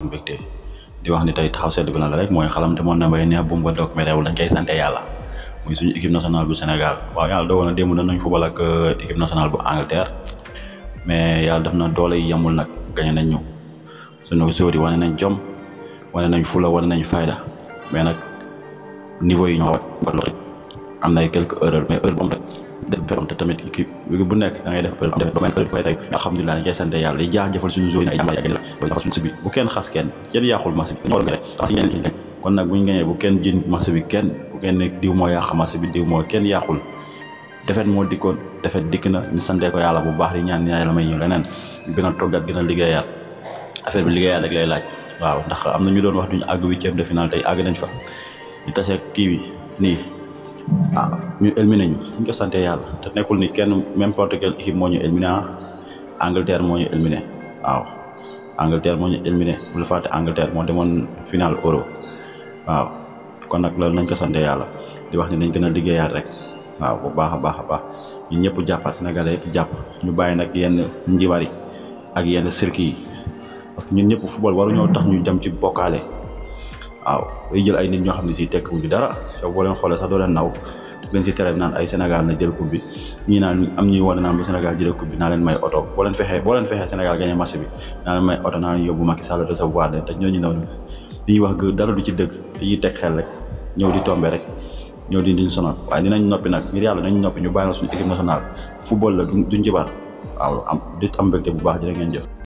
mbégte di wax ni tey taxaw sedd bi na la rek mooy xalam te moon na bay neex bu mu ko doog mais réew dañ koy sante yàlla muy suñu équipe nationale bu Sénégal waaw yàlla dogal na démb nañ football ak équipe nationale bu Angleterre mais yàlla def na doole yi yamul nag gañe nañ ñu suñu joueurs yi wane nañ jom wane nañ fula wane nañ fayda mais nag niveau yi ñoo am na quelques erreurs mais heure bu am rek def te tamit équipe bu nekk da ngay def heure koy tey alhamdulilah dañ koy sant yàlla di jaajëfal suñu joueurs yi ay jàmbaar yàgg suñu si bi bu kenn xas kenn yàqul match bi ñoo rek si ñeneen ci kon nag buñ gañee bu kenn jiin match bi kenn bu kenn nekk diw moo yàq match bi diw moo kenn yàqul defet moo dikkoon defet dikk na ñu santee ko yàlla bu baax di ñaan yàlla may ñu leneen gën a toggat gën a liggéeyaat affaire bi liggéeyaat rek lay laaj waaw ndax am na ñu doon wax duñu àgg 8e de finale tey àgg nañ fa ñu tasee kii bi nii ñu éliminé ñu ko sante yàlla te nekkul ni kenn n'importe quelle équipe moo ñu éliminé Angleterre moo ñu éliminé waaw Angleterre moo ñu éliminé bu la fàtte Angleterre moo demoon final euro waaw kon nag loolu nañ ko sante yàlla di wax ni nañ gën a liggéeyaat rek waaw bu baax a baax ñun ñëpp jàppaat Sénégalais yëpp jàpp ñu bàyyi nag yenn njibar yi ak yenn cirque yi parce que ñun ñëpp football waruñoo tax ñu jëm ci bokkaale waaw day jël ay nit ñoo xam ne si tekk wuñu dara yow boo leen xoolee sax doo leen naw leen si tere naan ay Sénégal na jël coupe bi ñii naan am ñuy wane naan bu Sénégal jëlee coupe bi naa leen may oto boo leen fexee Sénégal gagné match bi naa leen may oto naa leen yóbbu Macky Sall recevoir leen te ñooñu noonu li ñuy wax dara du ci dëgg dañuy teg xel rek ñëw di tomber rek ñëw di sonal waaye dinañ noppi nag ngir yàlla nañ noppi ñu bàyyi na suñu équipe nationale football la duñ ci bar waaw am mbégte bu baax jërë ngeen jëf